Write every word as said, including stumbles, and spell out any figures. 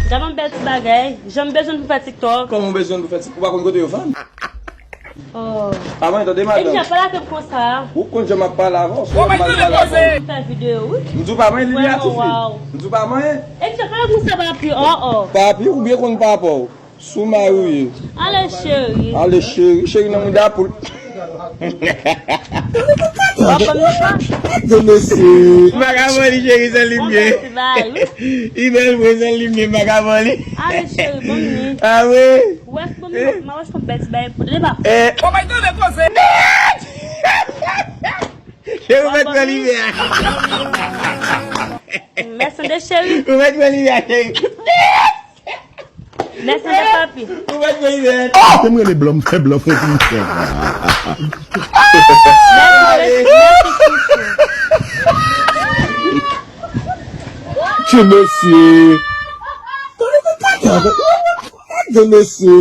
Gade yon bèl ti bagay. Jan m bezwen pou fè TikTok. Kòman w bezwen pou fè TikTok? Ou pa konn kote yo fann? Oh. Pa manyen, tande, madanm. Epi jan pale avè m konsa. Ou konn jan m ap pale avè w, se nòmal pale avè w. Fè videyo, wi. M di w pa manyen, li vin atifil. M di w pa manyen. Epi jan pale konsa, papi, oh, oh. Papi, ou byen konn papa w. Sou mari w ye. Ale, cheri. Ale, cheri. Cheri nan mouda poul. Wap ban m nan pa. Gade mesye. M pa ka ban li, cheri, san limyè. Li bèl vre, san limyè, m pa ka ban li. Ale, cheri, ban m li. Ah wi. Wè, ban m li, ma wè se yon bèl ti bagay pou li, pa. Eh. Cheri, ou mèt pran limyè a. Mèsi de cheri. Ou mèt pran limyè a, cheri. Mèsi de papi. Ou mèt pran limyè a. Te m rele blan, m fè blan fè pou m fè. Mèsi, mèsi, mèsi, chouchou. Ti mesye. Ti mesye.